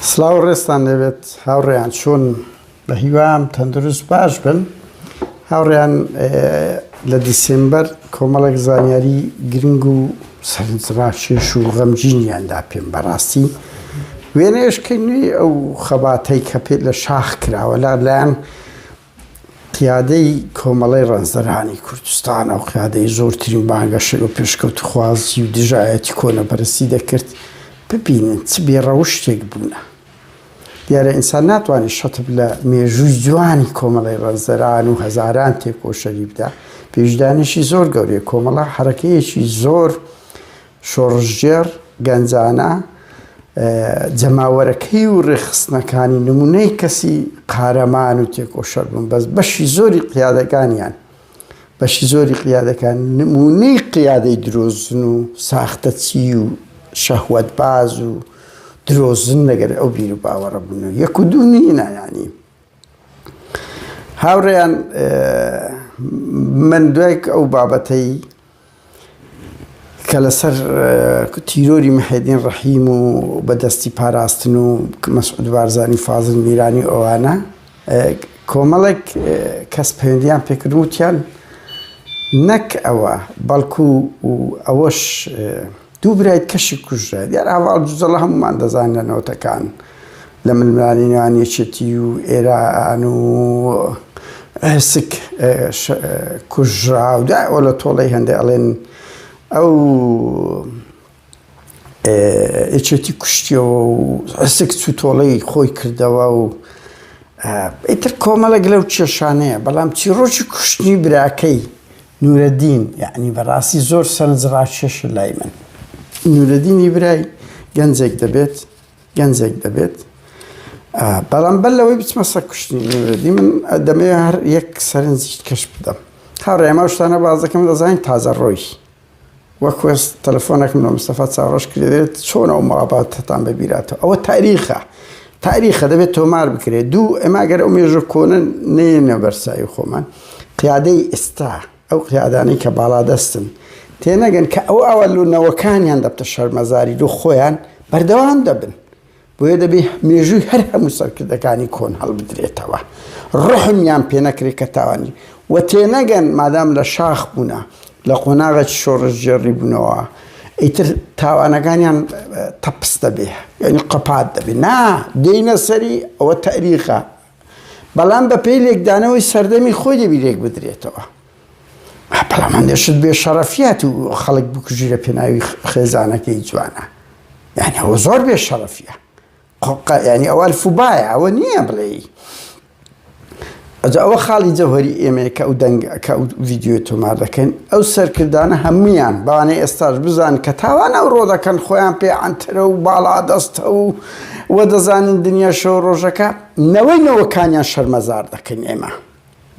سڵاو ڕێزتان لێبێت هاوڕێیان چۆن بە هیوام تەندروست باش بن هاوڕێیان لە دیسێمبەر کۆمەڵێک زانیاری گرنگ و سەرنجڕاکێش و غەمگینیان دا پێم بەڕاستی وێنەیەشکەی نوێی ئەو خەباتەی کە پێ لە شاخ کراوە لە لایەن قیادەی کۆمەڵەی ڕەنجدەرانی کوردستان ئەو قیادەی زۆرترین بانگەشەی و پێشکەوتخوازی و دژایەتی کۆنەپەرستی دەکرد ببینن چ بێڕەوشتێک بوونە. دیارە ئینسان ناتوانێت شەتب لە مێژووی جوانی کۆمەڵەی ڕەنجدەران و هەزاران تێکۆشەری بدا، پێشدانێکی زۆر گەورەیە کۆمەڵە حەرەکەیەکی زۆر شۆڕشگێڕ، گەنجانە، جەماوەرەکەی و ڕێکخستنەکانی نمونەی کەسی قارەمان و تێکۆشەر بوون بەس بەشی زۆری قیادەکانیان بەشی زۆری قیادەکان نمونەی قیادەی درۆزن و ساختەچی و شەهوەتباز و درۆزن لەگەر ئەو بیر و باوەڕە بوون و یەک و دوو نینە ینی هاوڕێیان من دوای ئەو بابەتەی کە لەسەر تیرۆری محێدین ڕەحیم و بە دەستی پاراستن و مەسعود بارزانی و فازل میرانی و ئەوانە کۆمەڵێک کەس پەیوەندیان پێکردم وتیان نەک ئەوە بەڵکو ئەوەش دوو برای کەشی کوژرا دیار هەواڵ جوزەڵە هەمومان دەزانین لە نەوتەکان لە ململانێی نێوان یەکێتی و ئێران و ئێسک کوژرا و دوای ئەوە لە تۆڵەی هەندێک ئەڵێن ئەو یەکێتی کوشتیەوە و ئەسک چوو تۆڵەی خۆی کردەوە و ئیتر کۆمەڵێک لەو کێشانەیە بەڵام چیڕۆکی کوشتنی براکەی نورەدین یعنی بەڕاستی زۆر سەرنجڕاکێشە لای من نورەدینی برای گەنجێک دەبێت گەنجێک دەبێت بەڵام بەر لەوەی بچمە سەر کوشتنی نورەدین من دەمەوێت هەر یەک سەرنجی کەش بدەم هاوڕێ ئەمە شتانە باز دەکەم دەزانین تازە ڕۆی وەک وێست تەلەفۆنێکم لە مستەفا چاوڕەش کرد دەێت چۆن ئەو ماباتەتان بەبیراتەوە ئەوە تاریخە تاریخە دەبێت تۆمار بکرێت دوو ئێمە گەر ئەو مێژە کۆنە نێنە بەرسایی خۆمان قیادەی ئێستا ئەو قیادانەی کە باڵادەستن تێنەگەن کە ئەو ئاوا لۆ نەوەکانیان دەبتە شەرمەزاری لۆ خۆیان بەردەوام دەبن بۆیە دەبێ مێژووی هەر هەموو سەرکردەکانی کۆن هەڵبدرێتەوە ڕحمیان پێ نەکرێت کە تاوانی و تێنەگەن مادام لە شاخ بوونە لە قۆناغێکی شۆڕشگێڕی بوونەوە ئیتر تاوانەکانیان تەپس دەبێ یعنی قەپات دەبێ نا دێینە سەری ئەوە تەریخە بەڵام بە پێی لێکدانەوەی سەردەمی خۆی دەبی لێک بدرێتەوە. بەڵام هەندێک شت بێ شەڕەفیات و خەڵک بکوژی لە پێناوی خێزانەکەی جوانە یعنی ئەوە زۆر بێ شەڕەفیە یعنی ئەوە الفوبایە ئەوە نییە بڵێی ئەجا ئەوە خاڵی جەوهری ئێمەیە کە ئەو دەنگ کە ئەو ڤیدیۆ تۆمار دەکەن ئەو سەرکردانە هەمویان بەوانەی ئێستاش بزان کە تاوان ئەو ڕۆ دەکەن خۆیان پێ عەنتەرە و باڵا دەستە و وە دەزانن دنیا شەو ڕۆژەکە نەوەی نەوەکانیان شەرمەزار دەکەین ئێمە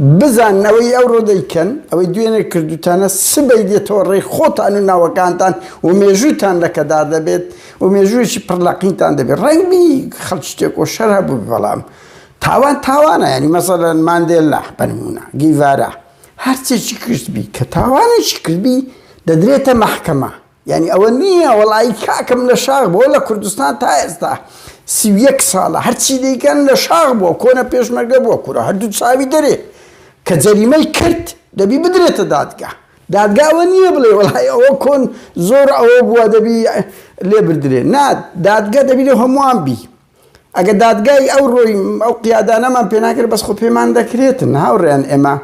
بزانن ئەوەی ئەوڕۆ دەیکەن ئەوەی دوێنێ کردوتانە سبەی دێتەوە ڕێی خۆتان و ناوەکانتان و مێژووتان لەکەدار دەبێت و مێژوویەکی پڕ لەقینتان دەبێت ڕەنگبی خەڵکی تێکۆشەر هەبوو بەڵام تاوان تاوانە یعنی مەسەلەن ماندێلا بەنمونە گیڤارا هەرچێکی کردبی کە تاوانێکی کردبی دەدرێتە مەحکەمە یعنی ئەوە نییە وەڵی کاکەم لە شاخ بۆ لە کوردستان تا ئێستا 31 ساڵە هەرچی دەیکەن لە شاخ بووە کۆنە پێشمەرگە بووە کورە هەردوو چاوی دەرێ کە جەریمەی کرد دەبی بدرێتە دادگا دادگا ئەوە نییە بڵێ وەڵی ئەوە کۆن زۆر ئەوە بووە دەبی لێ بردرێ نا دادگا دەبی لە هەمووان بی ئەگە دادگای ئەوڕۆی ئەو قیادانەمان پێناکرێت بەس خۆ پێمان دەکرێتن هاوڕێیان ئێمە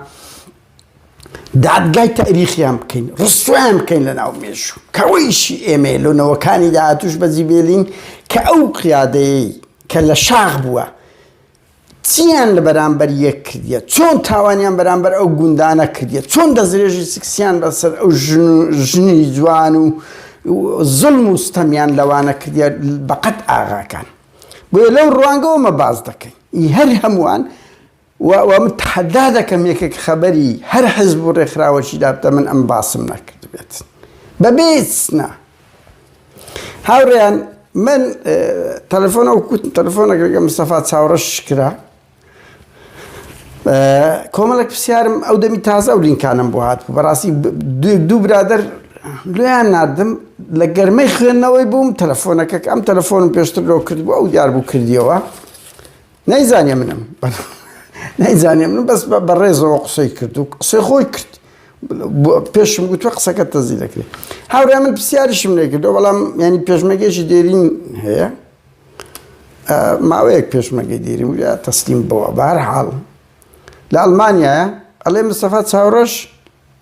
دادگای تاریخیان بکەین ڕسویان بکەین لە ناو مێژوو کەەوەیشی ئێمەیە لۆ نەوەکانی داهاتوش بەجی بێلین کە ئەو قیادەیە کە لە شاخ بووە چیان لە بەرامبەر یەک کردیە چۆن تاوانیان بەرامبەر ئەو گوندانە کردیە چۆن دەستدرێژی سکسیان بەسەر ئەو ژن و ژنی جوان و زوڵم و ستەمیان لەوانە کردیە بەقەت ئاغاکان بۆیە لەو ڕوانگەوە مە باس دەکەین ئی هەر هەمووان و و من تحدا دەکەم یەکێک خەبەری هەر حزب و ڕێکخراوەکی دابتە من ئەم باسم نەکردبێت بەبێ ئیستسنا هاوڕێیان من تەلەفۆن ئەو کوتم تەلەفۆنێک لەگەڵ مستەفا چاوڕەش کرا کۆمەڵێک پرسیارم ئەو دەمی تازە ئەو لینکانم بۆ هات بوو بەڕاستی دوو برادەر. لۆیان ناردم لە گەرمەی خوێندنەوەی بووم تەلەفۆنەکە ئەم تەلەفۆنم پێشتر لۆ کرد بوو ئەو دیار بوو کردیەوە نەیزانێ منم نەیزانێ منم بەس بە ڕێزەوە قسەی کرد و قسەی خۆی کرد پێشم گوتوە قسەکە تەزی دەکرێت هاوڕێ من پرسیاریشم لێ کردو بەڵام ینی پێشمەگەیشی دێرین هەیە ماوەیەک پێشمەگەی دێرین و تەسلیم بەوە بار حاڵ لە ئەڵمانیایە ئەڵێ مستەفا چاوڕەش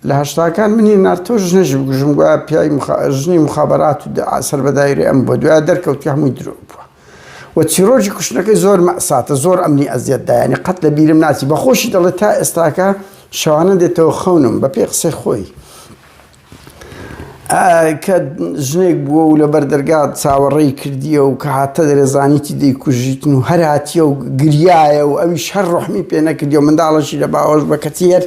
لە هەشتاکان منی نارد تۆ ژنەش بکوژم گوایە پیاوی ژنی مخابرات و سەر بە دایرەی ئەم بووە دوای دەرکەوت کە هەمووی درۆ بووە و چیرۆکی کوشتنەکەی زۆر مەساتە زۆر ئەمنی ئەزیەت دایانی قەت لە بیرم ناچی بە خۆشی دەڵێت تا ئێستاکە شەوانە دێتەوە خەونم بە پێی قسەی خۆی کە ژنێک بووە و لەبەر دەرگا چاوەڕێی کردیە و کە هاتە دەرێ زانیتی دەیکوژیتن و هەر هاتیە و گریایە و ئەویش هەر ڕەحمی پێ نەکردی و منداڵەشی لە باوەش بە کەچی هەر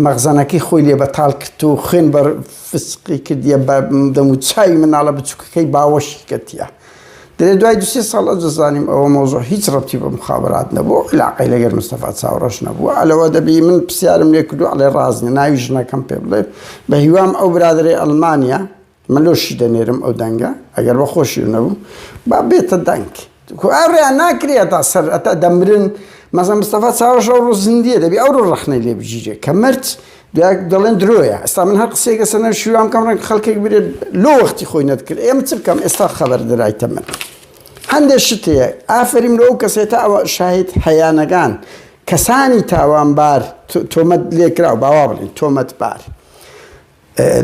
مەخزەنەکەی خۆی لێ بەتاڵ کرد و خوێن بەر فسقی کردیە بە دەم و چاوی منداڵە بچووکەکەی باوەشی کردیە. دەرێ دوای دو سێ ساڵ ئەوجا زانیم ئەوە مەوزوع هیچ ڕەبتی بە مخابرات نەبوو علاقەی لەگەر مستەفا چاوڕەش نەبوو ئەلەوە دەبی من پرسیارم لێ کردو ئەڵێ ڕاز نیە ناوی ژنەکەم پێ بڵێ بە هیوام ئەو برادەرەی ئەڵمانیا من لۆشی دەنێرم ئەو دەنگە ئەگەر بە خۆشی نەبوو با بێتە دەنگ ڕێیان ناکرێ تا سەر ئەتا دەمرن مەزە مستەفا چاوەش ئەو ڕۆ زیندیە دەبی ئەو ڕۆ ڕەخنەی لێ بگیرێ کە مرد دوای دەڵێن درۆیە ئێستا من هەر قسەیەک لەسەر نەوشیروان بکەم ڕەنگە خەڵکێک برێ لۆ وەختی خۆی نەدکرد ئێمە چ بکەم ئێستا خەبەر درایتە من هەندێک شت هەیە ئافریم لۆ ئەو کەسێ تا ئەوە شاهید حەیانەکان کەسانی تاوانبار تۆمەت لێکراو باوا بڵێن تۆمەتبار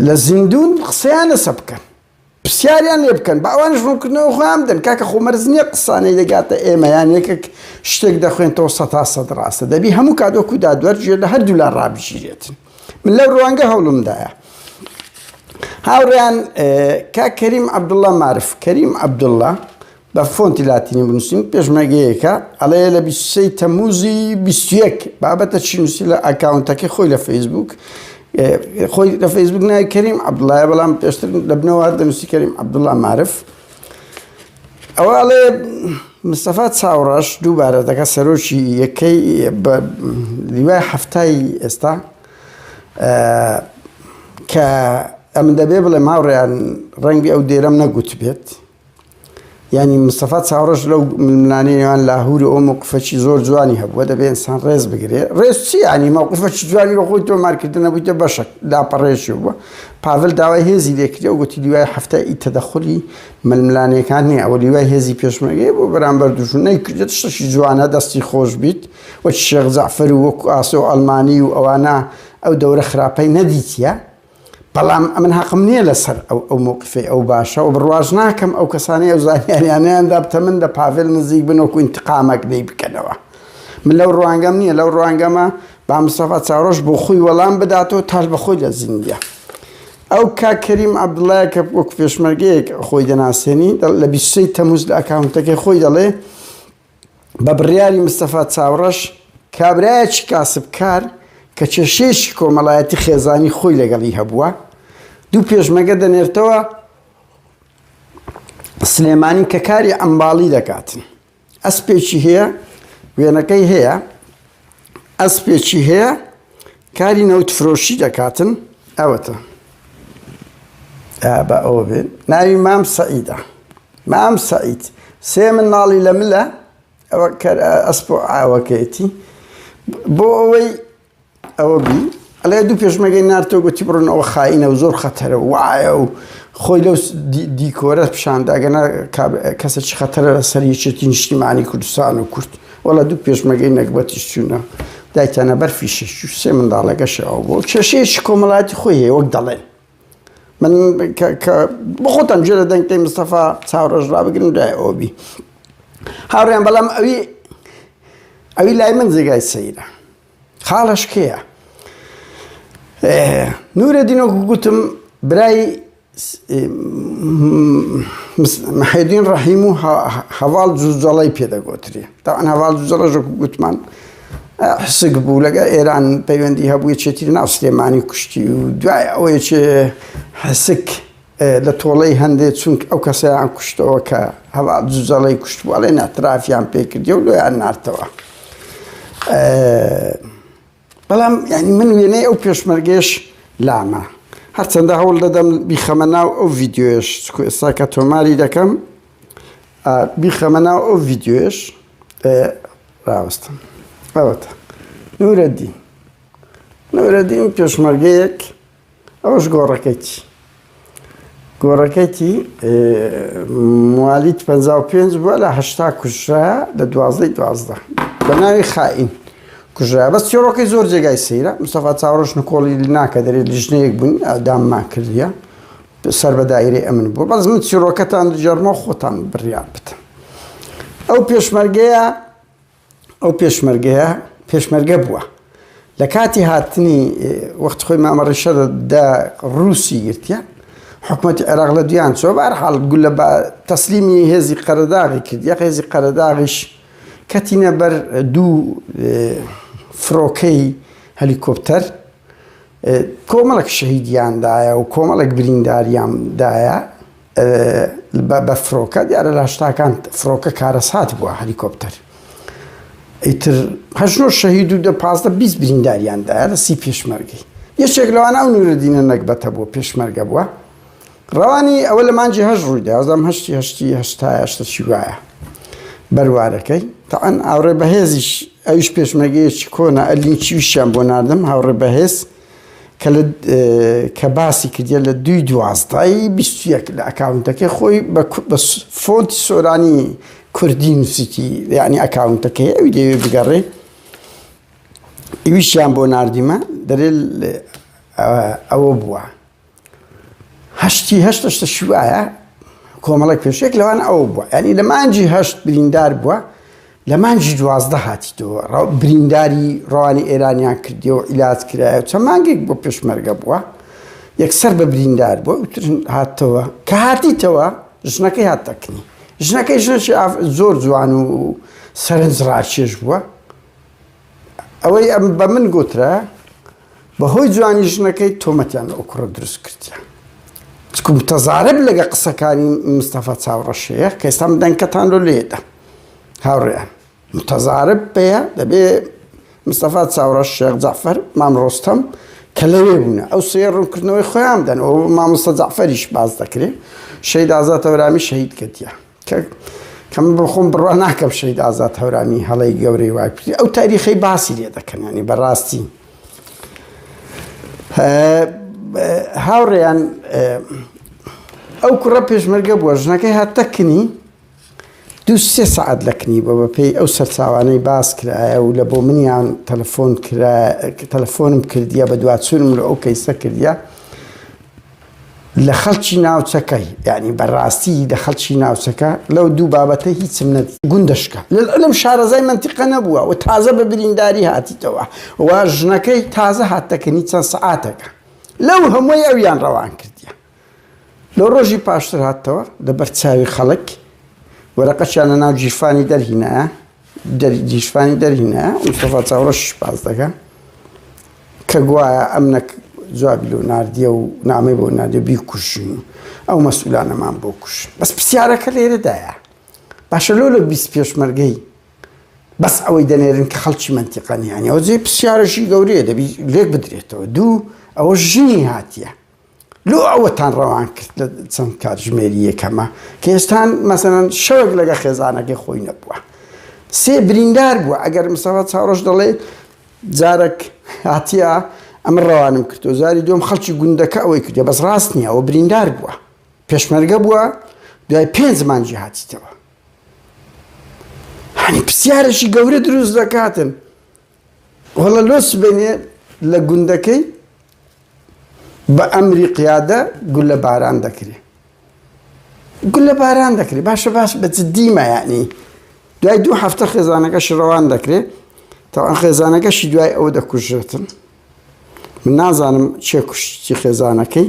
لە زیندون قسەیان لەسە بکەن پرسیاریان لێ بکەن با ئەوانیش ڕوونکردنەوە خۆیان بدەن کاکە خۆ مەرج نییە قسانەی دەگاتە ئێمە یان یەکێک شتێک دەخوێنتەوە سەتا سەد ڕاستە دەبی هەموو کات وەکو دادوەر گوێ لە هەردوولا ڕابگیرێت من لەو ڕوانگە هەوڵمدایە هاوڕێیان کاک کەریم عەبدوڵڵا مارف کەریم عەبدوڵڵا بە فۆنتی لاتینی بنووسین پێشمەرگەیەکە ئەڵێ لە 23 تەموزی 21 بابەتە چی نووسی لە ئەکاونتەکەی خۆی لە فەیسبوک خۆی لە فەیسبوک ناوی کەریم عەبدوڵایە بەڵام پێشتر لە بنەوە هەر دەنووسی کەریم عەبدوڵا مارف ئەوە ئەڵێ مستەفا چاوڕەش دووبارە دەکە سەرۆکی یەکەی بە لیوای هەفتای ئێستا کە ئەمن دەبێ بڵێم هاوڕێیان ڕەنگی ئەو دێرەم نەگوتبێت یانی مستەفا چاوڕەش لەو ململانێی نێوان لاهور و ئەو مەوقفەکی زۆر جوانی هەبووە دەبێ ئینسان ڕێز بگرێ ڕێز چی ینی مەوقفەکی جوانی لە خۆی تۆمارکردن نەبوویتە بەشەک لاپەڕێکی بووە پاڤل داوای هێزی لێکردی و گوتی لیوای هەفتە ئی تەدەخولی ململانێکان نییە ئەوە لیوای هێزی پێشمەرگەیە بۆ بەرامبەر دوژمن نەیکردێت شتێکی جوانە دەستی خۆش بیت وەک شێخ جەعفەر و وەکو ئاسۆ ئەڵمانی و ئەوانە ئەو دەورە خراپەی نەدیتیە بەڵام ئەمن هەقم نییە لەسەر ئەو ئەو مەوقفەی ئەو باشە و بڕواش ناکەم ئەو کەسانەی ئەو زانیاریانەیان دابتە من لە پاڤێل نزیک بن وەکو ئینتقامەک لێی بکەنەوە من لەو ڕوانگەم نییە لەو ڕوانگەمە با مستەفا چاوڕەش بۆ خۆی وەڵام بداتەوە تاش بە خۆی لە زیندە ئەو کاک کەریم عەبدوڵایە کە وەکو پێشمەرگەیەک خۆی دەناسێنی لە 23 تەموز لە ئەکاونتەکەی خۆی دەڵێ بە بڕیاری مستەفا چاوڕەش، کابرایەکی کاسبکار کە کێشەیەکی کۆمەڵایەتی خێزانی خۆی لەگەڵی هەبووە، دوو پێشمەگە دەنێرتەوە سلێمانی کە کاری عەمباڵی دەکاتن. ئەسپێکی هەیە، وێنەکەی هەیە، ئەسپێکی هەیە کاری نەوت فرۆشی دەکاتن، ئەوەتە بە ئەوە بێت ناوی مام سەعیدە. مام سەعید سێ منداڵی لە ملە ئەوە ئەسپ و ئاوەکەیەتی بۆ ئەوەی ئەوە بی ئەڵێ دوو پێشمەگەی نارتۆ گوتی بڕن ئەوە خائینە و زۆر خەتەرە وایە و خۆی لەو دیکۆرە پیشاندا گەنا کەسێکی خەتەرە لەسەر یەکێتی نیشتیمانی کوردستان و کورد وەڵا دوو پێشمەگەی نەگبەتیش چوونە دایتانە بەرفیشە سێ منداڵەکەشەوە بۆ کێشەیەکی کۆمەڵاتی خۆی هەیە وەک دەڵێن من کە بخۆتان گوێ لە دەنگتەی مستەفا چاوڕەش ڕابگرن دوای ئەوە بی هاوڕێیان بەڵام ئەوی ئەوی لای من جێگای سەیرە خاڵەش کێیە نورەدین وەکو گوتم برای محێدین ڕەحیم و هەواڵ جوجەڵی پێدەگوترێ تاوان هەواڵ جوجەڵە ژەکو گوتمان حسک بوو لەگەڵ ئێران پەیوەندی هەبوو یەکێتی لە ناو سلێمانی کوشتی و دوای ئەوە یەکێ حسک لە تۆڵەی هەندێ چونک ئەو کەسەیان کوشتەوە کە هەوا جوجەڵەی کوشت بوو ئەڵێ ناترافیان پێکردی و لۆیان نارتەوە بەڵام یعنی من وێنەی ئەو پێشمەرگێش لامە. هەرچەندە هەوڵ دەدەم بیخەمە ناو ئەو ڤیدیۆیەش چکو ئێستا کە تۆماری دەکەم بیخەمە ناو ئەو ڤیدیۆیەش ڕاوەستم ئەوەتە نورەدین نورەدین پێشمەرگەیەک ئەوەش گۆڕەکەیتی گۆڕەکەیتی موالیت 55 بووە لە هەشتا کوژرا لە دوازدەی دوازدە بە ناوی خائین کوژرا بەس چیڕۆکەی زۆر جێگای سەیرە مستەفا چاوڕەش نکۆڵی ناکە دەرێ لیژنەیەک بوون ئەداممان کردیە سەر بە دایرەی ئەمن بوو بەس من چیڕۆکەتان جەرمە خۆتان بڕیار بدەن ئەو پێشمەرگەیە ئەو پێشمەرگەیە پێشمەرگە بووە لە کاتی هاتنی وەخت خۆی مامە ڕیشە دە ڕووسی گرتیە حکوومەتی عێراق لە دویان چۆ بار حاڵ گولە بە تەسلیمی هێزی قەرەداغی کرد یە هێزی قەرەداغیش کەتینە بەر دوو فڕۆکەی هەلیکۆپتەر کۆمەڵک شەهیدیان دایە و کۆمەڵێک برینداریان دایە بە فڕۆکە دیارە لە هەشتاکان فڕۆکە کارەسات بووە هەلیکۆپتەر ئیتر هەشت شەهید و دە پازدە 20 برینداریان دایە لە سی پێشمەرگەی یەکێک لەوانە ئەو نورەدینە نەگبەتە بووە پێشمەرگە بووە ڕەوانی ئەوە لە مانگی هەشت ڕوویدا ئەزام هەشتی هەشتی هەشتایە شتە چی وایە بەروارەکەی تاعەن هاوڕێ بەهێزیش ئەویش پێشمەرگەیەکی کۆنە لینکیشیان بۆ ناردم هاوڕێ بەهێز کە لە کە باسی کردیە لە دوی دوازدەی 21 لە ئەکاونتەکەی خۆی بە فۆنتی سۆرانی کوردی نووسیتی یعنی ئەکاونتەکەی ئەوی دەوێ بگەڕێ ئەویشیان بۆ ناردیمە دەرێ ئەوە بووە هەشتی هەشت شتە شوایە کۆمەڵێک پێشێک لەوان ئەو بووە ینی لە مانجی هەشت بریندار بووە لە مانجی دوازدە هاتیتەوە برینداری ڕەوانی ئێرانیان کردیەوە عیلاج کرایە چەند مانگێک بۆ پێشمەرگە بووە یەکسەر بە بریندار بووە وتر هاتەوە کە هاتیتەوە ژنەکەی هات تەکنی ژنەکەی ژنەکی زۆر جوان و سەرنج ڕاکێش بووە ئەوەی ئەم بە من گوترا بەهۆی جوانی ژنەکەی تۆمەتیان لە ئەو کوڕە دروست کردیە چکو متەزارب لەگە قسەکانی مستەفا چاوڕەشەیە کە ئێستا من دەنگەکەتان لۆ لێدەم هاوڕێیان متەزارب پێیە دەبێ مستەفا چاوڕەش شێخ جەعفەر مام ڕۆستەم کە لەوێ بوونە ئەو سێ ڕوونکردنەوەی خۆیان بدەن ئەو مامۆستا جەعفەریش باس دەکرێ شەهید ئازاد هەورامی شەهید کردیە کە کە من بۆ خۆم بڕوا ناکەم شەهید ئازاد هەورامی هەڵەی گەورەی وای کردی ئەو تاریخەی باسی لێ دەکەن ینی بەڕاستی هاوڕێیان ئەو کوڕە پێشمەرگە بووە ژنەکەی هاتە کنی دو سێ سەعات لە کنی بووە بەپێی ئەو سەرچاوانەی باس کرایە و لە بۆ منیان تەلەفۆن کرا تەلەفۆنم کردیە بە دواچوونم لە ئەو کەیسە کردیە لە خەڵکی ناوچەکەی یعنی بەڕاستی لە خەڵکی ناوچەکە لەو دوو بابەتە هیچم نەدی گوندەشکە لەم شارەزای منتیقە نەبووە و تازە بە برینداری هاتیتەوە و ژنەکەی تازە هاتەکەنی چەند سەعاتەکە لەو هەمووی ئەویان ڕەوان کردیە لە ڕۆژی پاشتر هاتەوە لەبەر چاوی خەڵک وەرەقەشیان لە ناو گیرفانی دەرهینایە گیرفانی دەرهینایە مستەفا چاوڕەش باس دەکە کە گوایە ئەمنە جوابی لۆ ناردیە و نامەی بۆ ناردیە بیکوژن ئەو مەسئولانەمان بۆ کوشن بەس پرسیارەکە لێرەدایە باشە لۆ لە 20 پێشمەرگەی بەس ئەوەی دەنێرن کە خەڵکی مەنتیقە نیانی ئەوە جێ پرسیارەشی گەورەیە دەبی لێک بدرێتەوە دوو ئەوە ژنی هاتیە لۆ ئەوەتان ڕەوان کرد لە چەند کاتژمێری یەکەمە کە ئێستان مەسەلەن شەوێک لەگە خێزانەکەی خۆی نەبووە سێ بریندار بووە ئەگەر مستەفا چاوڕەش دەڵێ جارێک هاتیە ئەمە ڕەوانم کردو جاری دوم خەڵکی گوندەکە ئەوەی کردە بەس ڕاست نییە ئەوە بریندار بووە پێشمەرگە بووە دوای پێنج مانگی هاتیتەوە هەنی پرسیارێکی گەورە دروست دەکاتن وەڵا لۆ سبەینێ لە گوندەکەی بە ئەمری قیادە گولە باران دەکرێ گولە باران دەکرێ باشە باش بە جدیمە یعنی دوای دوو هەفتە خێزانەکەش ڕەوان دەکرێ تاوان خێزانەکەشی دوای ئەوە دەکوژێتن من نازانم چێ کوشتی خێزانەکەی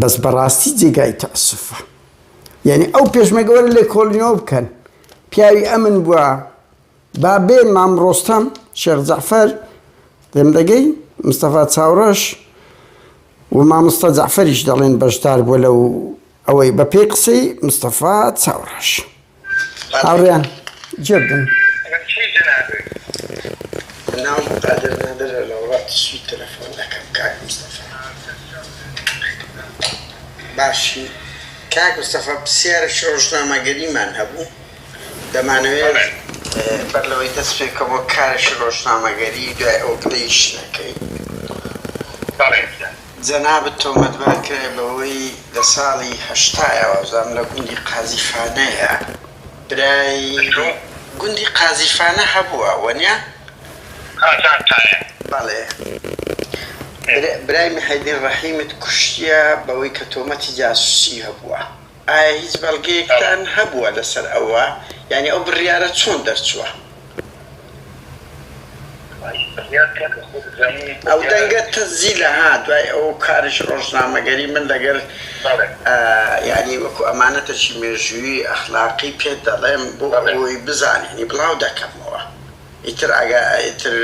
بەس بەڕاستی جێگای تەسوفە یعنی ئەو پێشمەگەوەرە لێکۆڵینەوە بکەن پیاوی ئەمن بووە با بێن مام ڕۆستەم، شێخ جەعفەر، لێم دەگەی، مستەفا چاوڕەش و مامۆستا جەعفەریش دەڵێن بەشدار بووە لەو ئەوەی بە پێی قسەی مستەفا چاوڕەش. هاوڕێیان جێ بدەن. ناوم قادر نادرە لە وڵاتی سوید تەلەفۆن دەکەم کاک مستەفا. باشی کاک مستەفا پرسیارێکی ڕۆژنامەگەریمان هەبوو دەمانەوێت بەر لەوەی دەست پێکەوە کارێکی ڕۆژنامەگەری دوای ئەوە گلەییش نەکەی. جەنابت تۆمەتبار کرای بەوەی لە ساڵی هەشتایە وابزانم لە گوندی قازیفانەیە برای گوندی قازیفانە هەبووە وەنیە؟ قازانتایە. بەڵێ برای محێدین ڕەحیمت کوشتیە بەوەی کە تۆمەتی جاسوسی هەبووە ئایا هیچ بەڵگەیەکتان هەبووە لەسەر ئەوە یانی ئەو بڕیارە چۆن دەرچووە؟ ئەو دەنگە تەسجیلە ها دوای ئەو کارێکی ڕۆژنامەگەری من لەگەر یانی وەکو ئەمانەتەکی مێژوویی ئەخلاقی پێت دەڵێم بۆ ئەوەی بزانی یانی بڵاو دەکەمەوە ئیتر ئەگە ئیتر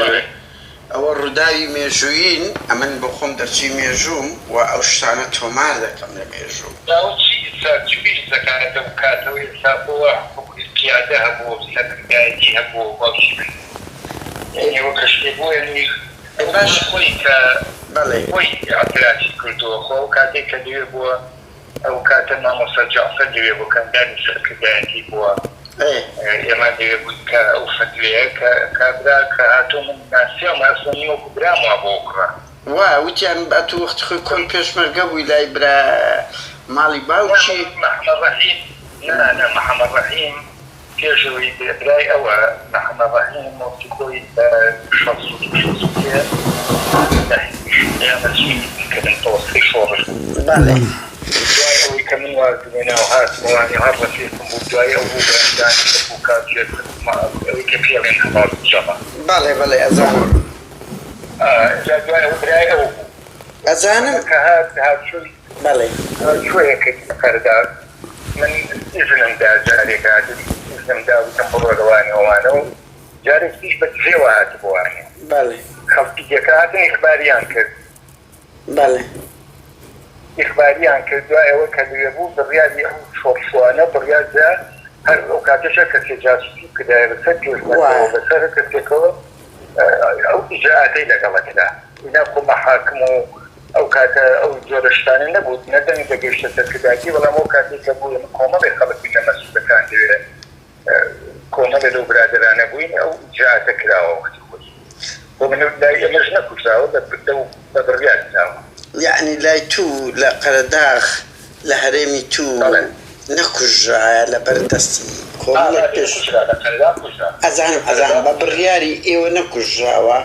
ئەوە ڕووداوی مێژوویین ئەمن بۆ خۆم دەرچووی مێژووم و ئەو شتانە تۆمار دەکەم لە مێژوو. ئەوە چی ئێستا چ بیرت دەکاتە ئەو کاتەوە ئێستا بۆ وا حقوقی قیادە هەبووە و سەرکردایەتی هەبووە و باوکی من یانی ئەوە کە شتێ بووە یانی ئەی باش خۆی کە بەڵێ. خۆی ئیعترافی کردووە خۆ ئەو کاتەی کە لەوێ بووە ئەو کاتە مامۆستا جەعفەر لەوێ بوو کە ئەندامی سەرکردایەتی بووە ئێمە لەوێ بووین کە ئەو فەتوێیە کە کابرا کە هاتووە من ناسیاومە ئەسڵەن من وەکوو برام وابوو ئەو کوڕە. وا وتیان ئەتوو وەختی خۆی کۆن پێشمەرگە بووی لای برا ماڵی باوکی. نا محەمەد ڕەحیم نا نا محەمەد ڕەحیم پێش ئەوەی بێ برای ئەوە محەمەد ڕەحیم وەختی خۆی لە 62 63 لە حیزبی شیوعی مەسئولی بوو کە من تەوەسەی شۆڕش بوو. بەڵێ. دوای ئەوەی کە من وازم هێنا و هاتمە وانێ هەر ڕەفیقم بوو دوای ئەو بوو بە ئەندامی لق و کاتژێر ئەوەی کە پێی ئەڵێن هەڤاڵ جەمە. بەڵێ بەڵێ ئەزانم. ئینجا دوای ئەوە برای ئەو بوو. ئەزانم. کە هات هاتچۆی بەڵێ. هاتچۆیە کرد لە قەرەداغ من ئیزنم دا جارێک هاتم ئیزنم دا وتم بڕۆ لە وانێ ئەوانە و جارێکیش بە دزێوە هاتبوو وانێ. بەڵێ. خەڵکی دێکە هاتن ئیخباریان کرد. بەڵێ. ئیخباریان کرد دوای ئەوە کە لەوێ بوو بڕیاری ئەو شۆڕشوانە بڕیار درا هەر ئەو کاتەشە کەسێ جاسوسی بکردایە بەسەر پێشمەرگەوە بەسەر هەر کەسێکەوە ئەو ئیجرائاتەی لەگەڵە کرا ئینا خۆ مەحاکم و ئەو کاتە ئەو جۆرە شتانە نەبوو نە دەنگ دەگەیشتە سەرکردایەتی بەڵام ئەو کاتەی کە بوو ئێمە کۆمەڵێ خەڵک بووین لە مەسئولەکان لەوێ کۆمەڵێ لەو برادەرانە بووین ئەو ئیجرائاتە کراوە وەختی خۆی خۆ من لای ئێمەش نەکوژراوە لەو بە بڕیار کراوە. یەعنی لای توو لە قەرەداغ لە هەرێمی توو نەکوژرایە لەبەر دەستی کۆمەڵێک پێش ئەزانم ئەزانم بە بڕیاری ئێوە نەکوژراوە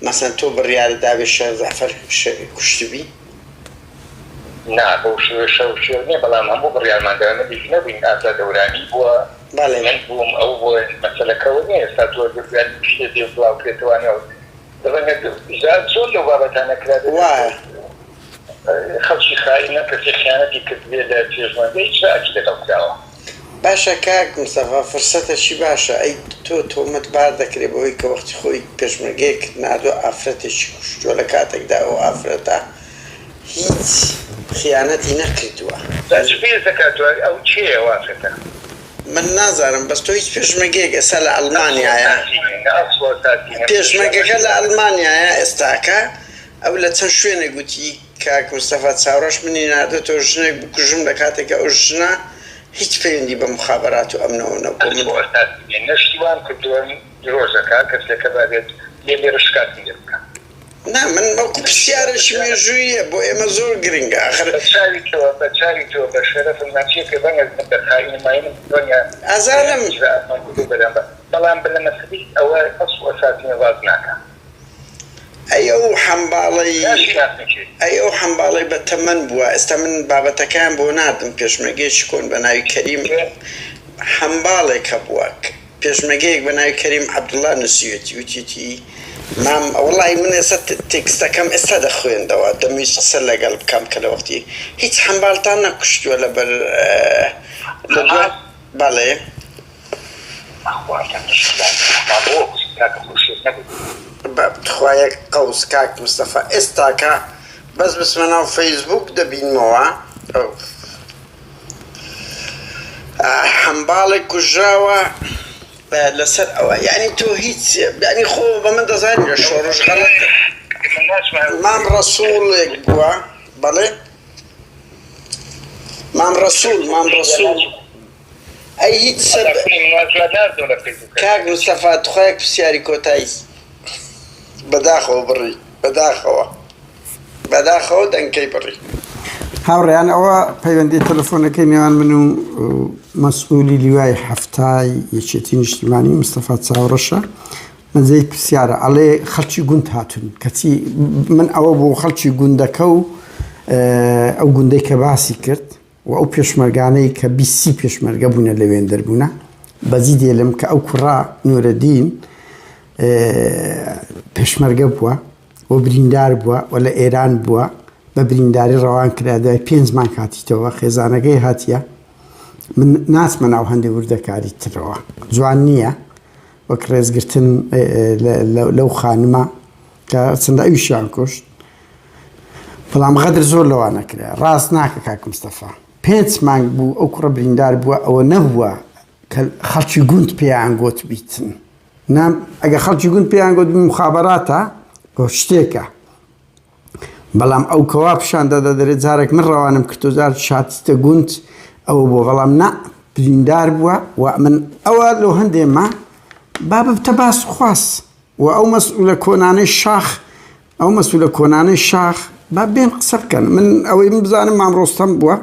مەسەن تۆ بڕیارت دابێ شێخ جەعفەر کوشتبی؟ نا بەو شێوەیە شەو شێو نیە بەڵام هەموو بڕیارمان دا ئێمە لیژنە بووین ئازاد هەورامی بووە من بووم ئەو بووە مەسەلەکە ئەوە نیە ئێستا تۆ شتێ دێ و بڵاو کرێتەوانێ ڕەنگە زۆر لەو بابەتانە کرابێت خەڵکی خائینە کەسێک خیانەتی کردبێ لە پێشمەرگە ئیجرائاتی لەگەڵ کراوە. باشە کاک مستەفا فرسەتەکی باشە ئەی تۆ تۆمەت بار دەکرێ بەوەی کە وەختی خۆی پێشمەرگەیەکت ناردوە ئافرەتێکی کوشتوە لە کاتێکدا ئەو ئافرەتە هیچ خیانەتی نەکردوە. جا چ پێویست دەکات تۆ ئەو کێیە ئەو ئافرەتە؟ من نازانم بەس تۆ هیچ پێشمەرگەیەک ئێستا لە ئەڵمانیایە پێشمەرگەکە لە ئەڵمانیایە ئێستاکە ئەو لە چەند شوێنێک گوتی کاک مستەفا چاوڕەش منی ناردۆتەوە ژنێک بکوژم لە کاتێکا ئەو ژنە هیچ پەیوەندی بە موخابەرات و ئەمنەوە نەبووە من. نە شتی وام کردووە درۆش دەکا کەسێکە با بێت لێ لێرە شکاتم لێ بکا. نا من وەکو پرسیارێکی مێژووییە بۆ ئێمە زۆر گرنگە ئاخر. بە چاوی تۆ بە چاوی تۆ بە شەرەفم ناچیەکە ڕەنگە من بە خائینم ماینم ڕەنگە ئەزانم. ئیجرائاتمان کردووە بەرامبەر بەڵام لە مەسەلەی ئەوە ئەسڵ و ئەساسی من ڕاست ناکا. ئەی ئەو حەمباڵەی ئەی ئەو حەمباڵەی بە تەمەن بووە ئێستا من بابەتەکەیان بۆ ناردم پێشمەرگەیەکی کۆن بە ناوی کەریم حەمباڵێک هەبووە پێشمەرگەیەک بە ناوی کەریم عەبدوڵا نووسیوێتی وتیتی مام وەڵی من ئێستا تێکستەکەم ئێستا دەخوێندەوە دەمویست قسە لەگەڵ بکەم کە لە وەختی هیچ حەمباڵتان نەکوشتووە لەبەر لە دوای بەڵێ. تخوا یەک قەوس کاک مستەفا ئێستاکە بەس بچمە ناو فەیسبووک دەبینمەوە حەمباڵێک کوژراوە لەسەر ئەوە یعنی تۆ هیچ یعنی خۆ بە من دەزانی لە شۆڕش غەڵەت مام ڕەسووڵێک بووە بەڵێ. مام ڕەسوڵ مام ڕەسوڵ ئەی هیچ سەر کاک مستەفا تخوا یەک پرسیاری کۆتایی بەداخەوە بڕی بەداخەوە بەداخەوە دەنگکەی بڕی. هاوڕێیان ئەوە پەیوەندی تەلەفۆنەکەی نێوان من و مەسئولی لیوای حەفتای یەکێتی نیشتیمانی مستەفا چاوڕەشە من زەی پرسیارە ئەڵێ خەڵکی گوند هاتون کەچی من ئەوە بۆ خەڵکی گوندەکە و ئەو گوندەی کە باسی کرد و ئەو پێشمەرگانەی کە 20 پێشمەرگە بوونە لەوێن دەربوونە بەجی دێلم کە ئەو کوڕە نورەدین پێشمەرگە بووە و بریندار بووە و لە ئێران بووە بە برینداری ڕەوان کرا دوای پێنج مانگ هاتیتەوە خێزانەکەی هاتیە من ناچمە ناو هەندێک وردەکاری ترەوە جوان نییە وەک ڕێزگرتن لەو خانمە کە چەندە ئەویشیان کوشت بەڵام غەدر زۆر لەوانە کرا ڕاست ناکە کاک مستەفا پێنج مانگ بوو ئەو کوڕە بریندار بووە ئەوە نەبووە کە خەڵکی گوند پێیان گوت بیتن نا ئەگە خەڵکی گوند پێیان گوت مخابراتە بۆ شتێکە بەڵام ئەو کەوا پیشان دەدا دەرێ جارێک من ڕەوانم کرد و جار شاتیتە گوند ئەوە بۆ بەڵام نا بریندار بووە و من ئەوە لۆ هەندێ ما با ببتە باس خواست و ئەو مەسئولە کۆنانەی شاخ ئەو مەسولە کۆنانەی شاخ با بێن قسە بکەن من ئەوەی من بزانم مام ڕۆستەم بووە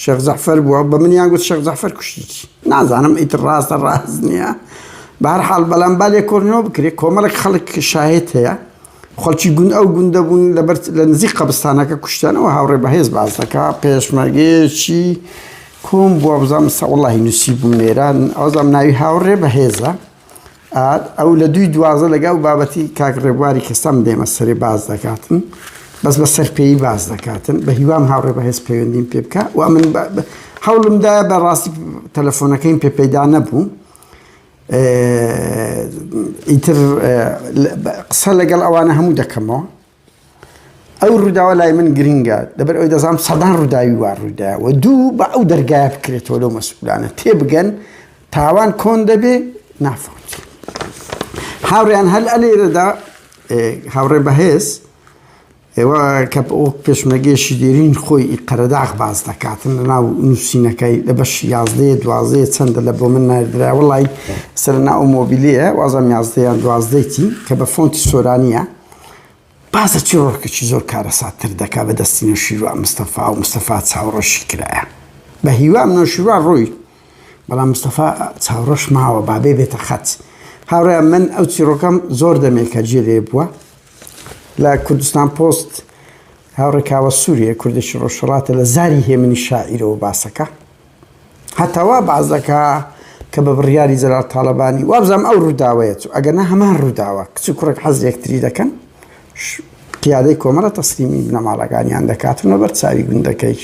شێخ جەعفەر بووە بە منیان گوت شێخ جەعفەر کوشتیتی نازانم ئیتر ڕاستە ڕاست نییە بە هەر حاڵ بەڵام با لێکۆڵینەوە بکرێت کۆمەڵێک خەڵک شاهێت هەیە خەڵکی گوند ئەو گوندە بوون لەبەر لە نزیک قەبستانەکە کوشتیانەوە هاوڕێ بەهێز باس دەکا پێشمەرگەیەکی کۆم بووە بزانم سەوەڵی نووسی بووم لێران ئەوزام ناوی هاوڕێ بەهێزە ئەو لە دووی 12 لەگە ئەو بابەتی کاک ڕێبواری کەسەم دێمە سەرێ باز دەکاتن بەس بە سەرپێی باز دەکاتن بە هیوام هاوڕێ بەهێز پەیوەندیم پێ بکە و من هەوڵمدا بە ڕاستی تەلەفۆنەکەیم پێ پەیدا نەبوو ئیتر قسە لەگەڵ ئەوانە هەموو دەکەمەوە ئەو ڕووداوە لای من گرنگە لەبەر ئەوی دەزانام سەدان ڕووداوی وا ڕوویداوە دوو بە ئەو دەرگایە بکرێتەوە لەو مەسئولانە تێبگەن تاوان کۆن دەبێ نافەوت هاوڕیان هەل ئەلێرەدا هاوڕێ بەهێز ئێوە کە وەک پێشمەرگەیەکی دێرین خۆی ئی قەرەداغ باس دەکاتن لە ناو نووسینەکەی لە بەش یازدەیە دوازدەیە چەندە لە بۆ من ناردرا وڵی سەر ناو مۆبیلەیە وازم یازدەیان دوازدەیتی کە بە فۆنتی سۆرانیە باسە چیڕۆکێکی زۆر کارەساتتر دەکا بە دەستی نەوشیروان مستەفا و مستەفا چاوڕەشی کرایە بە هیوام نەوشیروان ڕۆی بەڵام مستەفا چاوڕەش ماوە بابێ بێتە خەت هاوڕێیان من ئەو چیڕۆکەم زۆر دەمێکە جێ لێ بووە لە کوردستان پۆست هاوڕێ کاوە سووریە کوردێکی ڕۆژهەڵاتە لە زاری هێمنی شاعیرەوە باسەکە هەتا وا باس دەکا کە بە بڕیاری جەلال تاڵەبانی وابزانم ئەو ڕووداوەیە چوو ئەگەر نا هەمان ڕووداوە کچ و کوڕێک حەز یەکتری دەکەن قیادەی کۆمەڵە تەسلیمی بنەماڵەکانیان دەکاتن لەبەر چاوی گوندەکەیش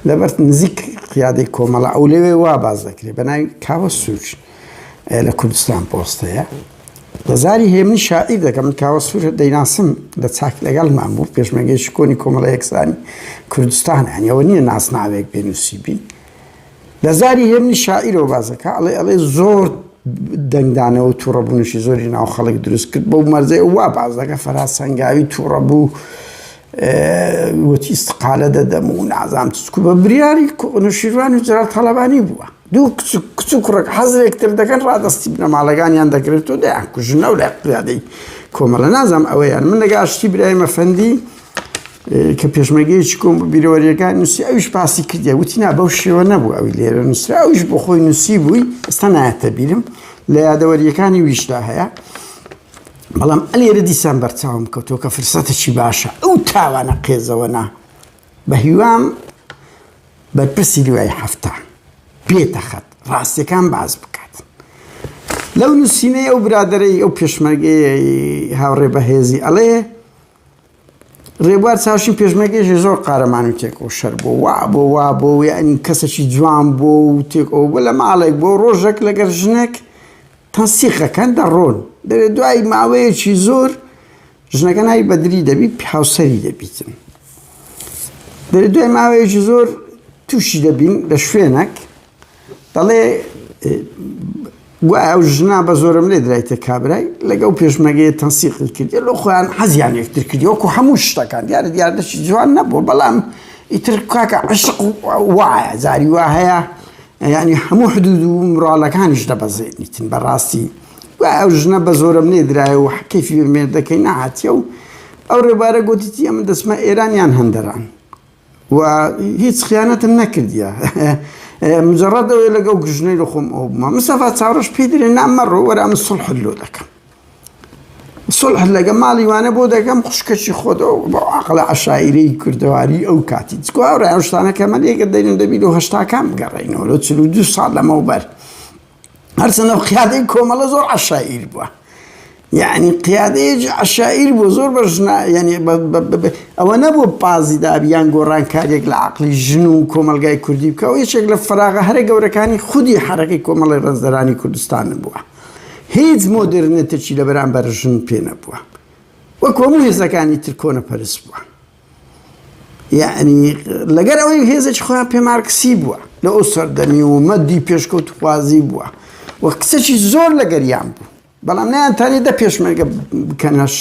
لەبەر نزیک قیادەی کۆمەڵە ئەو لەوێ وا باز دەکرێت بە ناوی کاوە سوور لە کوردستان پۆستەیە لە زاری هێمنی شاعیر دەکەم من کاوە سوور دەیناسم لە چاک لەگەڵمان بوو پێشمەرگەیەکی کۆنی کۆمەڵە یەکسانی کوردستان یانی ئەوە نییە ناسناوێک بێنووسیبی لە زاری هێمنی شاعیرەوە بازەکە ئەڵێ ئەڵێ زۆر دەنگدانەوە تووڕەبوونیشی زۆری ناو خەڵک دروست کرد بەو مەرجەی وا باز دەکە فەرهاد سەنگاوی تووڕە بوو وتی استقالە دەدەم و نازام چکو بە بریاری نوشیروان و جەلال تاڵەبانی بووە دوو کچ کچ و کوڕێک حەز لەیەکتر دەکەن ڕادەستی بنەماڵەکانیان دەکرێت و دەیان کوژن ئەو لای قیادەی کۆمەڵە نازانم ئەوەیان من لەگە ئاشتی برایم ئەفەندی کە پێشمەرگەیەکی کۆم بوو بیرەوەریەکان نووسی ئەویش باسی کردیە وتی نا بەو شێوە نەبوو ئەوی لێرە نووسرا ئەویش بۆ خۆی نووسی بووی ئێستا نایەتە بیرم لە یادەوەریەکانی ویشدا هەیە بەڵام ئەلێرە دیسان بەرچاوم کەوتەوە کە فرسەتێکی باشە ئەو تاوانە قێزەوەنا بە هیوام بەرپرسی لیوای 70 بێتە خەت ڕاستیەکان باس بکات لەو نووسینەی ئەو برادەرەی ئەو پێشمەرگەی هاوڕێ بەهێزی ئەڵێ ڕێبوار چاوشین پێشمەرگەیەکی زۆر قارەمان و تێکۆشەر بوو وا بۆ وا بۆ یعنی کەسێکی جوان بۆ و تێک ئەو بۆ لە ماڵێک بۆ ڕۆژێک لەگەر ژنێک تەنسیقەکەن دەڕۆن دەێ دوای ماوەیەکی زۆر ژنەکە ناوی بەدری دەبی هاوسەری دەبیتن دەێ دوای ماوەیەکی زۆر تووشی دەبین لە شوێنێک دەڵێ گوایە ئەو ژنە بە زۆرم لێ درایتە کابرای لەگەڵ پێشمەگەیە تەنسیقی کردی لۆ خۆیان حەزیان یەکتر کردی وەکو هەموو شتەکان دیارە دیاردەشی جوان نەبووە بەڵام ئیتر کاکە عشق وایە جاری وا هەیە یعنی هەموو حدود و مڕاڵەکانیش دەبەزێنیتن بەڕاستی وای ئەو ژنە بە زۆرم لێ درایە و کەیفی بە مێردەکەی نەهاتیە و ئەو ڕێبارە گوتیتی ئەمن دەچمە ئێران یان هەندەران و هیچ خیانەتم نەکردیە مجرد ئەوەی لەگەڵ گژنەی لە خۆم ئەو بوومە مستەفا چاوڕەش پێی درێ نا مەڕۆ وەرە ئەمن سوڵحت لۆ دەکەم سوڵح لەگە ماڵی وانە بۆ دەکەم خوشکەشی خۆت ئەو بۆ عقلە عەشایرەی کوردەواری ئەو کاتی چکۆ ئەو ڕای ئەو شتانە کە من لێکە دەینم دەبی لۆ هەشتاکان بگەڕێینەوە لۆ 42 ساڵ لەمەوبەر هەرچەندە ئەو قیادەی کۆمەڵە زۆر عەشایر بووە یعنی قیادەیەکی عەشایر بوو زۆر بە ژنا یعنی ئەوە نەبوو پازی دابی یان گۆڕانکاریەک لە عقلی ژن و کۆمەلگای کوردی بکە و یەکێک لە فراغە هەرە گەورەکانی خودی حەرەکەی کۆمەڵی ڕەنجدەرانی کوردستان بووە هیچ مۆدێرنێتێکی لە بەرامبەر ژن پێ نەبووە وەک هەموو هێزەکانی تر کۆنەپەرست بووە یعنی لەگەر ئەوەی هێزێکی خۆیان پێ مارکسی بووە لە ئەو سەردەمی و مەدی پێشکەوتخوازی بووە و کچێکی زۆر لەگەریان بوو بەڵام نەیانتانی دە پێشمەرگە بکەنەش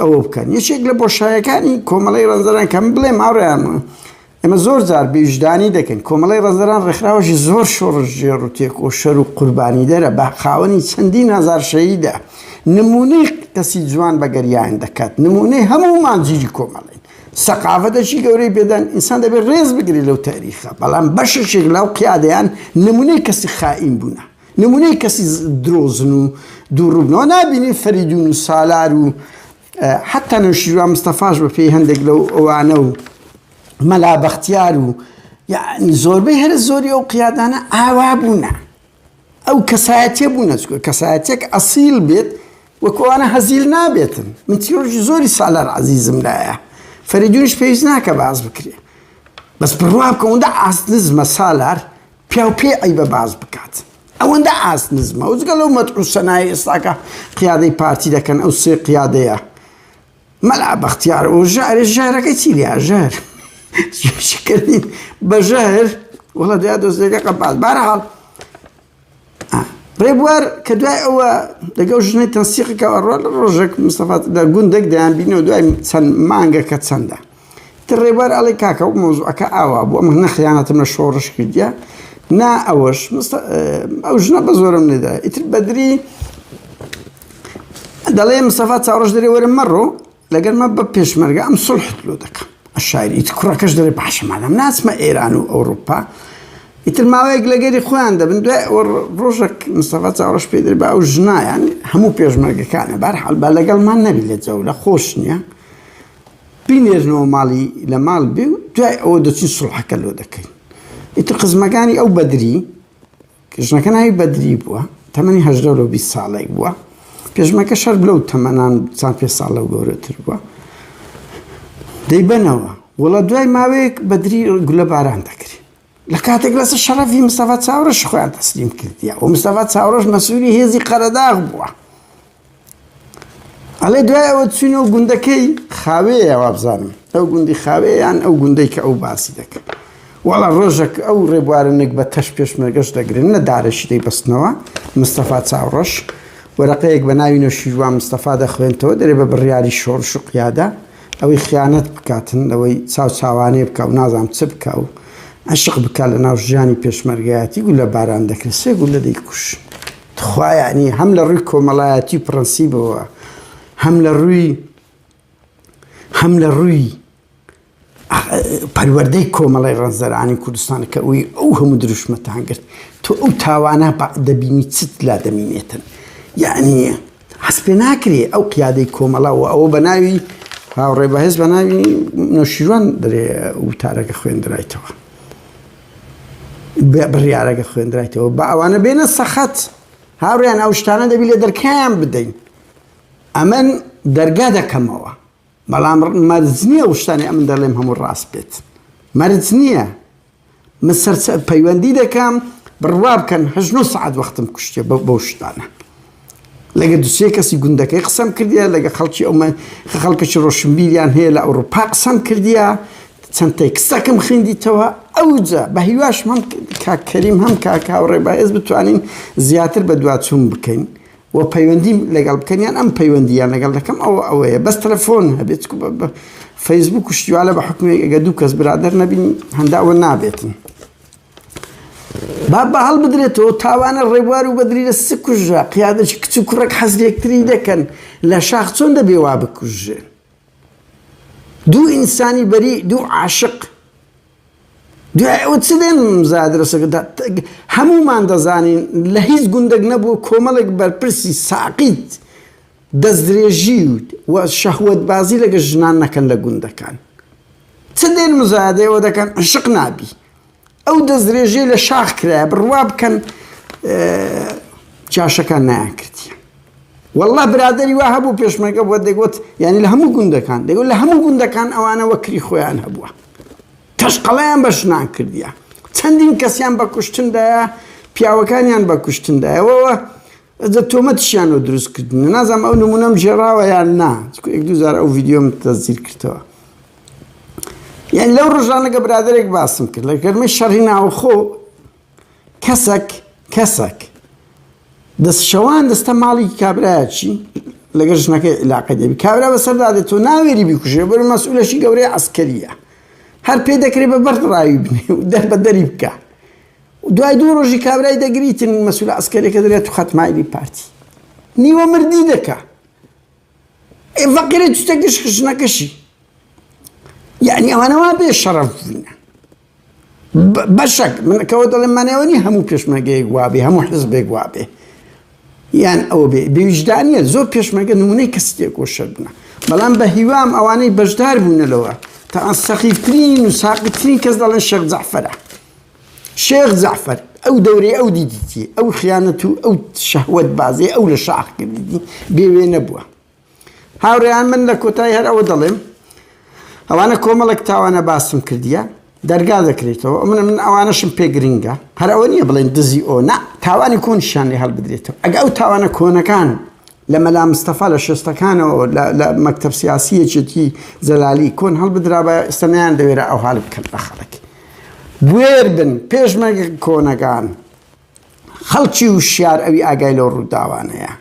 ئەوە بکەن یەکێک لە بۆشایەکانی کۆمەڵی ڕەنجدەران کەم بڵێم هاوڕێیان ئێمە زۆر جار بێویژدانی دەکەین، کۆمەڵەی ڕەنجدەران ڕێکخراوەکی زۆر شۆڕشگێڕ و تێکۆشەر و قوربانیدەرە، بە خاوەنی چەندین هەزار شەهیدە، نموونەی کەسی جوان بە گەریان دەکات، نموونەی هەموومان جیلی کۆمەڵەین، سەقافەتێکی گەورەی پێدان، ئینسان دەبێت ڕێز بگرێت لەو تاریخە، بەڵام بەشێکێک لەو قیادەیان نموونەی کەسی خائین بوونە، نموونەی کەسی درۆزن و دووڕووبنەوە، نابینین فەریدون و سالار و حەتا نەوشیروان مستەفاش بە پێی هەندێک لەو ئەوانە و مەلا بەختیار و یعنی زۆربەی هەرە زۆری ئەو قیادانە ئاوا بوونە ئەو کەسایەتیە بوونە چکە کەسایەتێک ئەسیل بێت وەکوانە هەزیل نابێتن من چیرۆکی زۆری سالار عەزیزم لایە فەریدونیش پێویست ناکە باز بکرێ بەس بڕوا بکە ئەوەندە ئاست نزمە سالار پیاو پێی عەیبە باس بکات ئەوەندە ئاست نزمە و جگە لەو مەدح و سەنای ئێستاکە قیادەی پارتی دەکەن ئەو سێ قیادەیە مەلا بەختیار و ژارێ ژارەکەی چی لیا ژار کردین بە ژەهر وڵە دویا دۆزێکە قەپات بارحاڵ ڕێبوار کە دوای ئەوە لەگەڵ ژنەی تەنسیقەکە ڕۆ لە ڕۆژێک مستەفا لە گوندێک دەیانبینەوە دوای چەند مانگەکە چەندە تر ڕێبوار ئەڵێ کاکە و مەوزوعەکە ئاوا بوو ئەمە نە خیانەتم لە شۆڕش کردیە نا ئەوەش ئەو ژنە بە زۆرم نەدا ئیتر بەدری دەڵێ مستەفا چاوڕەش دەرێ وەرە مەڕۆ لەگەر مە بە پێشمەرگە ئەم سڵحت لۆ دەکەم شاعری ئیتر کوڕەکەش دەڵێ باشە مادام ناچمە ئێران و ئەوروپا ئیتر ماوەیەک لەگەری خۆیان دەبن دوای ئەوە ڕۆژێک مستەفا چاوڕەش پێی دەڵێ با ئەو ژنایان هەموو پێشمەرگەکانە بارحاڵ با لەگەڵمان نەبی لە جەولە خۆش نییە بینێرنەوە ماڵی لە ماڵ بێ و دوای ئەوە دەچین سوڵحەکە لۆ دەکەین ئیتر خزمەکانی ئەو بەدری ژنەکە ناوی بەدری بووە تەمەنی هەژدە لۆ 20 ساڵێک بووە پێشمەکە شەر لەو تەمەنان چند پێ ساڵ لەو گەورەتر بووە دەیبەنەوە وڵا دوای ماوەیەک بەدری گولە باران دەکرێت لە کاتێک لەسەر شەرەفی مستەفا چاوڕەش خۆیان تەسلیم کردیە و مستەفا چاوڕەش مەسوولی هێزی قەرەداغ بووە ئەڵێ دوای ئەوە چوینەوە گوندەکەی خاوەیە وابزانم ئەو گوندی خاوەیە یان ئەو گوندەی کە ئەو باسی دەکرد وەڵا ڕۆژێک ئەو ڕێبوارە نک بە تەش پێشمەرگەش دەگرن نە دارەشی دەیبەستنەوە مستەفا چاوڕەش وەرەقەیەک بە ناوی نەوشیروان مستەفا دەخوێنتەوە دەرێ بە بڕیاری شۆڕش و قیادە ئەوەی خیانەت بکاتن لەوەی چاو چاوانێ بکە و نازانم چ بکە و عشق بکە لە ناو ژیانی پێشمەرگایەتی گولە باران دەکرێت سێ گولە دەیکوشن تخوا یانی هەم لە ڕووی کۆمەڵایەتی و پرەنسیبەوە هەم لە ڕووی هەم لە ڕووی پەروەردەی کۆمەڵی ڕەنجدەرانی کوردستان کە ئەوی ئەو هەموو دروشمەتان گرت تۆ ئەو تاوانە دەبینی چت لا دەمینێتن یعنی هەست پێ ناکرێ ئەو قیادەی کۆمەڵە و ئەوە بە ناوی هاوڕێ بەهێز بە ناوی نەوشیروان دەرێ وتارەکە خوێندرایتەوە بڕیارەکە خوێندرایتەوە بە ئەوانە بێنە سەخەت هاوڕیان ئەو شتانە دەبی لە دەرکایان بدەین ئەمن دەرگا دەکەمەوە بەڵام مەرج نییە ئەو شتانی ئەمن دەڵێم هەموو ڕاست بێت مەرج نییە من سەر پەیوەندی دەکەم بڕوا بکەن هەش نۆ سەعات وەختم کوشتێ بەو شتانە لەگە دوسێ کەسی گوندەکەی قسەم کردیە لەگە خەڵکی ئەومە خەڵکەکی ڕۆشنبیریان هەیە لە ئەوروپا قسەم کردیە چەند تێکستەکەم خوێندیتەوە ئەوجا بە هیواشم هەم کاک کەریم هەم کاک هاوڕێ بەهێز بتوانین زیاتر بە دواچوون بکەین و پەیوەندیم لەگەڵ بکەن یان ئەم پەیوەندیان لەگەڵ دەکەم ئەوە ئەوەیە بەس تەلەفۆن هەبێت چکو بە- بە- فەیسبوک و شتیوالە بە حکومێک ئەگە دوو کەس برادەر نەبین هەنداوە نابێتن با بە هەڵبدرێتەوە تاوانە ڕێبوار و بەدری لە س کوژرا قیادەکی کچ و کوڕێک حەز لێکتری دەکەن لە شاخ چۆن دەبێ وا بکوژرێن دوو ئینسانی بەری دوو عاشق دوای ئەوە چ دێن مزادرەسەکە هەمومان دەزانین لە هیچ گوندێک نەبوو کۆمەڵێک بەرپرسی ساقیت دەستدرێژی و شەهوەتبازی لەگە ژنان نەکەن لە گوندەکان چ دێن مزادەیەوە دەکەن عشق نابی ئەو دەستدرێژیە لە شاخ کرایە بڕوا بکەن جاشەکان نایان کردیە والله برادری وا هەبوو پێشمەرگە بووە دەگوت یعنی لە هەموو گوندەکان دەگوت لە هەموو گوندەکان ئەوانە وەکری خۆیان هەبووە تەشقەڵیان بە ژنان کردیە چەندین کەسیان بە کوشتندایە پیاوەکانیان بە کوشتندایەوە ئەجە تۆمەتیشیان لۆ دروست کردن نازانم ئەو نمونەم گێڕاوە یان نا چکو یەک دوو جار ئەو ڤیدیۆم تەسجیل کردەوە یان لەو ڕۆژانە کە برادێک باسم کرد لە گەرمەی شەڕی ناوخۆ کەسەک کەسەک دەست شەوان دەستە ماڵی کابرایەکی لەگەر ژنەکەی عیلاقە دەبی کابرا بەسەردا دێت تۆ ناوێری بیکوژێ بەر مەسئولەشی گەورەی عەسکەریە هەر پێ دەکرێت بە بەرد ڕاوی بنێ و دەر بە دەری بکە دوای دوو ڕۆژی کابرای دەگریتن مەسول عەسکەرێکە دەرێت تو خەتمایلی پارتی نیوە مردی دەکا ئێ فەقیرە چتە گشت ژنەکەشی یعنی ئەوانە وا بێ شەڕەف بوونە بەشەک من کەەوە دەڵێم مانەوە نیە هەموو پێشمەرگەیەک وابێ هەموو حزبێک وابێ یان ئەوە بێ بێویژدانیە زۆر پێشمەرگە نمونەی کەسی تێکۆشەر بوونە بەڵام بە هیوام ئەوانەی بەشدار بوونە لەوە تا سەخیفترین و ساقیترین کەس دەڵێن شێخ جەعفەرە شێخ جەعفەر ئەو دەورەی ئەو دیدیتی ئەو خیانەت و ئەو شەهوەت بازی ئەو لە شاخ کردیدی بێ وێنە بووە. هاوڕێیان من لە کۆتایی هەر ئەوە دەڵێم ئەوانە کۆمەڵێک تاوانە باسم کردیە دەرگا دەکرێتەوە من من ئەوانەشم پێ گرنگە هەر ئەوە نییە بڵێن دزی ئۆ نا تاوانی کۆنشیان لێ هەڵبدرێتەوە ئەگە ئەو تاوانە کۆنەکان لە مەلا مستەفا لە شێستەکانەوە لە مەکتەب سیاسی یەکێتی جەلالی کۆن هەڵبدرابە ئێستا نەیان دەوێرا ئەو حاڵ بکەن بە خەڵک بوێر بن پێشمەرگە کۆنەکان خەڵکی وشیار ئەوی ئاگای لەو ڕووداوانەیە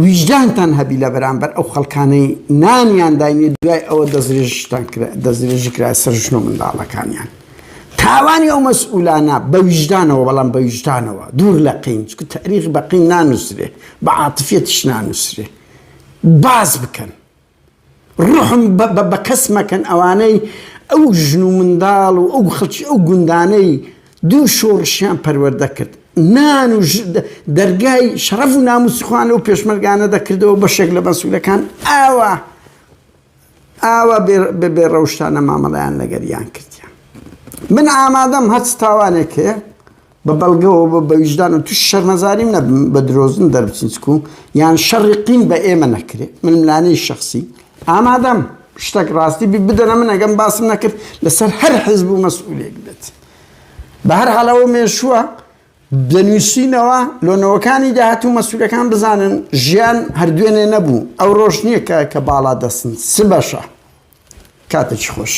ویژدانتان هەبی لە بەرامبەر ئەو خەڵکانەی نانیان داینێ دوای ئەوە دەستدرێژیتان کرا دەستدرێژی کرا سەر ژن و منداڵەکانیان تاوانی ئەو مەسئولانە بە ویژدانەوە بەڵام بە ویژدانەوە دوور لە قین چونکە تاریخ بە قین نانووسرێ بە عاتفیەتیش نانووسرێ باس بکەن ڕوحم بە کەس مەکەن ئەوانەی ئەو ژن و منداڵ و ئەو خەڵکی ئەو گوندانەی دوو شۆڕشیان پەروەردە کرد نان و دەرگای شەڕەف و ناموسی خۆیان لەو پێشمەرگانە دەکردەوە بەشێک لە مەسئولەکان ئاوا ئاوا بێ ڕەوشتانە مامەڵەیان لەگەریان کردیان من ئامادەم هەرچ تاوانێک هەیە بە بەڵگەوە بە بە ویژدان و توش شەرمەزاریم نەبم بە درۆزن دەربچین چکو یان شەڕی قین بە ئێمە نەکرێ ململانێی شەخسی ئامادەم شتەک ڕاستی بی بدەنە من ئەگەم باسم نەکرد لەسەر هەر حزب و مەسئولێک بێت بە هەر حاڵەوە مێشووە دەنووسینەوە لۆنەوەکانی داهاتوو مەسئولەکان بزانن ژیان هەر دوێنێ نەبوو ئەو ڕۆژ نییە کە کە باڵا دەستن سبەشە کاتێکی خۆش.